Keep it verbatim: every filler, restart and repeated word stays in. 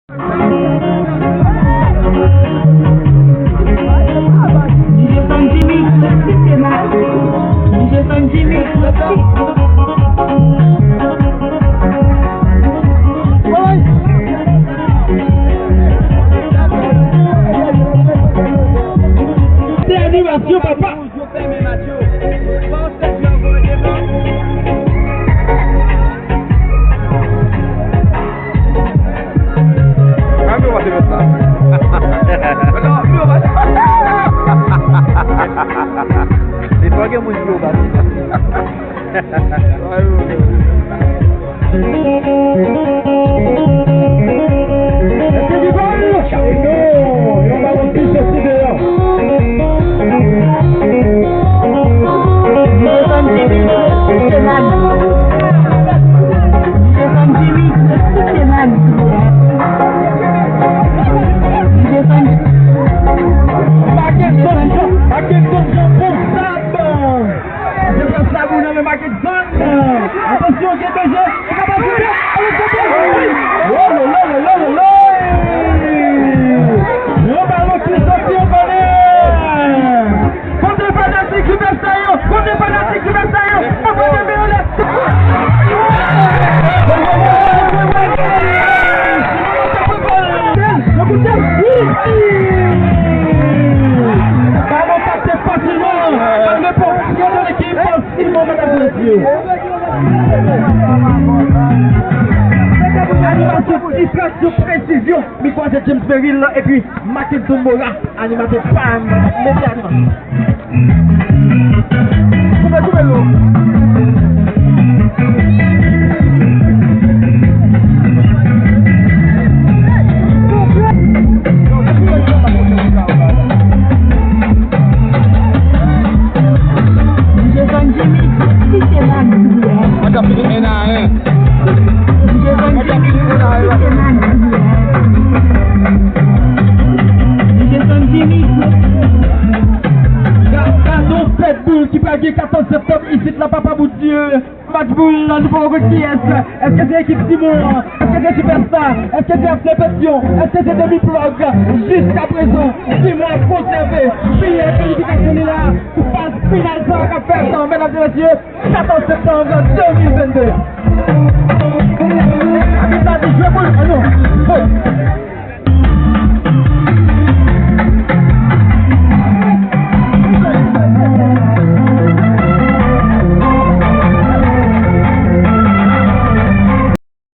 Se animasyon, papa. Li pa gen moun ki yo bati. Èske li bon? Non, yon balon plis soti deyò. Mackenson Jean, Mackenson Jean, bon sab. Se pa sa moun nan, men Mackenson. Atansyon, gen danje. Li kapab soti. Alò, soti. Oh, lo, lo, lo, lo, lo, lo. Yon balon ki soti, yon kònè. Kote fanatik Super Star yo? Kote fanatik Super Star yo? Kote fanatik Super Star yo? Balon kapte fasilman. Malgre pwòp yo nan ekip. Fasilman, medam e mesye. Animasyon, distraksyon, presizyon. Mikwo a se James Merrill epi Mackenson Morin, animatè pa m. Mete animasyon. Koupe, koupe lo. Mwen t ap fini en a en. Mwen t ap fini en a en la. Ga-, gadon fèt boul ki pral gen katòz septanm isit la, papa Bondye. Match boul la, nou poko konn kiyès. Èske se ekip Simon? Èske se Super Star? Èske se Afle Petyon? Èske se Demi Plug? Jiskaprezan, Simon ap konsève biyè kalifikasyon li la pou faz final sa a k ap fèt, medam e mesye, katòz septanm de mil vennde.